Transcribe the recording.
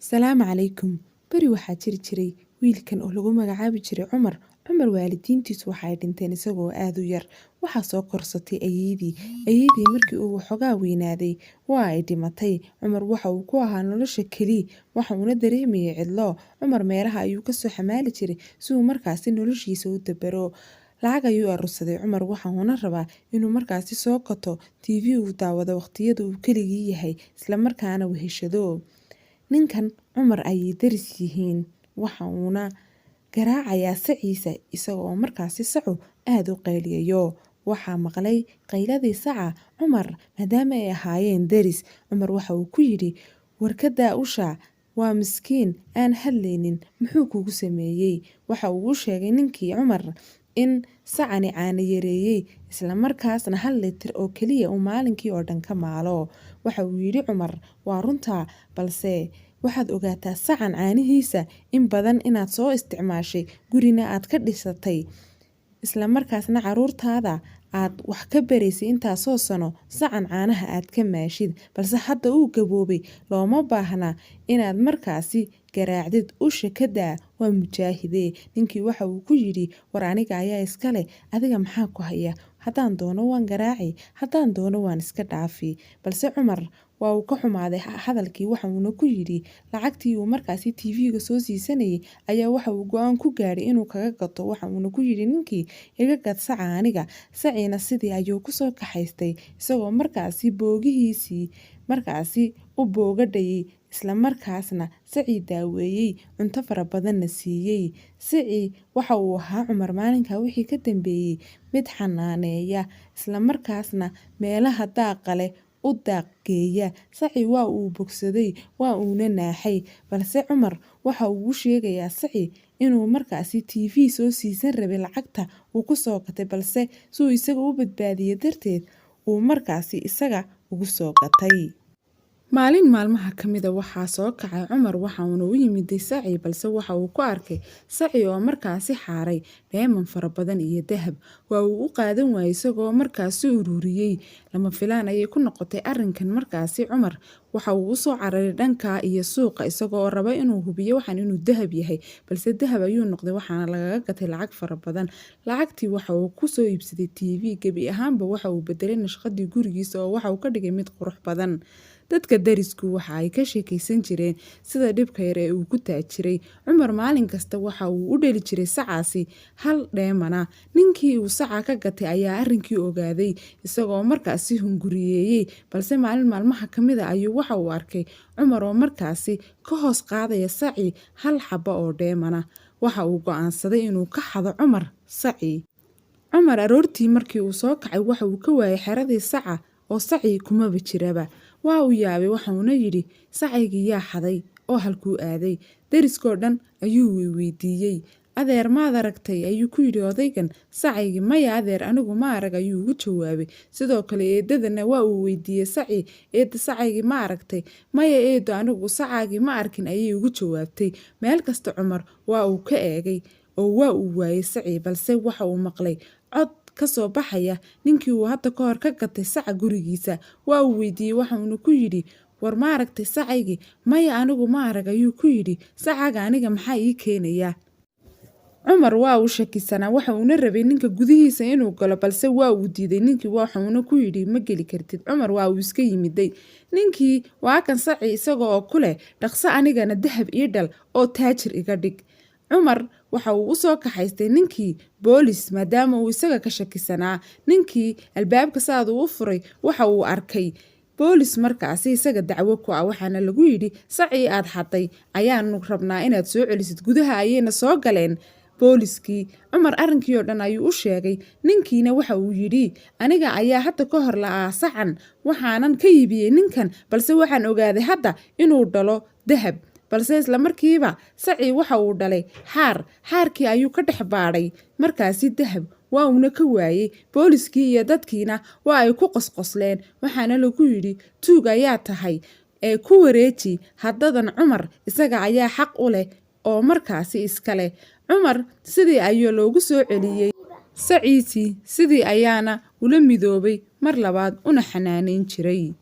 Salaamu calaykum. Beri waxaa jiri jiray wiilkan oo lagu magacaabi jiray Cumar. Cumar waalidiintiisu waxa ay dhinteen isagoo aad u yar. Waxaa soo korsatay ayeeydii. Ayeeydii markii uu waxoogaa weynaaday waa ay dhimatay. Cumar waxa uu ku ahaa nolosha keli, waxa uuna dareemayay cidlo. Cumar meelaha ayuu ka soo xamaali jiray si uu markaasi noloshiisa u dabaro. Lacag ayuu aruursaday Cumar, waxa uuna rabaa inuu markaasi soo gato TV uu daawado waqtiyada uu keligii yahay, isla markaana weheshado. Ninkan Cumar ayay daris yihiin, waxa uuna garaacayaa saciisa isaga oo markaasi sacu aad u qayliyayo. Waxaa maqlay qayladii saca Cumar maadaama ay ahaayeen daris. Cumar waxa uu ku yidhi, "War ka daa usha, waa miskiin aan hadlaynin, muxuu kugu sameeyey?" Waxa uu u sheegay ninkii Cumar in sacani caano yareeyey, isla markaasna 1 litir oo keliya uu maalinkii oo dhan ka maalo. Waxa uu yidhi Cumar, "Waa runtaa, balse waxaad ogaataa sacan caanihiisa in badan inaad soo isticmaashay, gurina aad ka dhisatay, isla markaasna caruurtaada aad wax ka baraysay intaasoo sano sacan caanaha aad ka maashid, balse hadda uu gaboobay, looma baahna inaad markaasi garaacdid, usha ka daa, waa mujaahide." Ninkii waxa uu ku yidhi, "War aniga ayaa iska leh, adiga maxaa ku haya? Haddaan doono waan garaaci, haddaan doono waan iska dhaafi." Balse Cumar waa uu ka xumaaday hadalkii, waxa uuna ku yidhi lacagtii uu markaasi TV-ga soo siisanayay ayaa waxa uu go'aan ku gaadhay inuu kaga gato. Waxa uuna ku yidhi ninkii, "Iga gad saca aniga." Saciina sidii ayuu kusoo kaxaystay, isagoo markaasi boogihiisii markaasi u boogadhayay, isla markaasna sacii daaweeyey, cunto fara badanna siiyey. Sacii waxa uu ahaa Cumar maalinkaa wixii ka dambeeyey mid xanaaneeya, isla markaasna meelaha daaqa leh u daaq geeya. Saci waa uu bogsaday, waa uuna naaxay, balse Cumar waxa uu u sheegayaa saci inuu markaasi TV soo siisan rabay lacagta uu ku soo gatay, balse si uu isaga u badbaadiyo darteed uu markaasi isaga ugu soo gatay. Maalin maalmaha ka mid ah waxaa soo kacay Cumar, waxa uuna u yimiday saci, balse waxa uu ku arkay saci oo markaasi xaaray dheeman fara badan iyo dahab. Waa uu u qaadan waayey isagoo markaasi ururiyey. Lama filaan ayay ku noqotay arrinkan markaasi Cumar. Waxa uu u soo cararay dhanka iyo suuqa isagoo raba inuu hubiyo waxan inuu dahab yahay, balse dahab ayuu noqday, waxaana lagaga gatay lacag fara badan. Lacagtii waxa uu ku soo iibsaday TV. Gebi ahaanba waxa uu bedelay nashqadii gurigiisa oo waxa uu ka dhigay mid qurux badan. Dadka darisku waxa ay ka sheekaysan jireen sida dhibka yar ee uu ku taajiray. Cumar maalin kasta waxa uu u dhali jiray sacaasi hal dheemana. Ninkii uu saca ka gatay ayaa arrinkii ogaaday, isagoo markaasi hunguriyeeyey, balse maalin maalmaha ka mid ah ayuu waxa uu arkay Cumar oo markaasi ka hoos qaadaya saci hal xabbo oo dheemana. Waxa uu go'aansaday inuu ka xado Cumar saci. Cumar aroortii markii uu soo kacay waxa uu ka waayay xeradii saca oo saci kumaba jiraba. Waa uu yaabay, waxa uuna yidhi, "Sacaygii yaa xaday oo halkuu aaday?" Deriskoo dhan ayuu weydiiyey. "Adeer, maad aragtay?" ayuu ku yidhi odaygan sacaygii. "Maya adeer, anigu ma arag," ayuu ugu jawaabay. Sidoo kale eedadana waa uu weydiiyey saci. "Eedda, sacaygii ma aragtay?" "Maya eedo, anigu sacaagii ma arkin," ayay ugu jawaabtay. Meel kasta Cumar waa uu ka eegay oo waa uu waayey saci, balse waxa uu maqlay cod ka soo baxaya ninkii uu hadda ka hor ka gatay saca gurigiisa. Waa uu weydiiyey, waxa uuna ku yidhi, "War ma aragtay sacaygii?" "Maya, anigu ma arag," ayuu ku yidhi. "Sacaaga aniga maxaa ii keenaya?" Cumar waa uu shakisanaa, waxa uuna rabay ninka gudihiisa inuu galo, balse waa uu diiday ninkii, waxa uuna ku yidhi, "Ma geli kartid." Cumar waa uu iska yimiday. Ninkii waa kan saci isaga oo ku leh, "Dhaqso anigana dahab ii dhal oo taajir iga dhig." Cumar waxa uu u soo kaxaystay ninkii boolis maadaama uu isaga ka shakisanaa. Ninkii albaabka saad uu u furay waxa uu arkay boolis markaasi isaga dacwo ku ah, waxaana lagu yidhi, "Sacii aad xaday ayaanu rabnaa inaad soo celisid." Gudaha ayayna soo galeen booliskii. Cumar arrinkii oo dhan ayuu u sheegay. Ninkiina waxa uu yidhi, "Aniga ayaa hadda ka hor la'aa sacan, waxaanan ka iibiyey ninkan, balse waxaan ogaaday hadda inuu dhalo dahab." Balse isla markiiba sacii waxa uu dhalay xaar. Xaarkii ayuu ka dhex baadhay markaasi dahab, waa uuna ka waayey. Booliskii iyo dadkiina waa ay ku qosqosleen, waxaana lagu yidhi, "Tuug ayaa tahay ee ku wareeji haddadan Cumar, isaga ayaa xaq u leh oo markaasi iska leh." Cumar sidii ayuu loogu soo celiyey saciisii, sidii ayaana ula midoobay mar labaad una xanaaneyn jiray.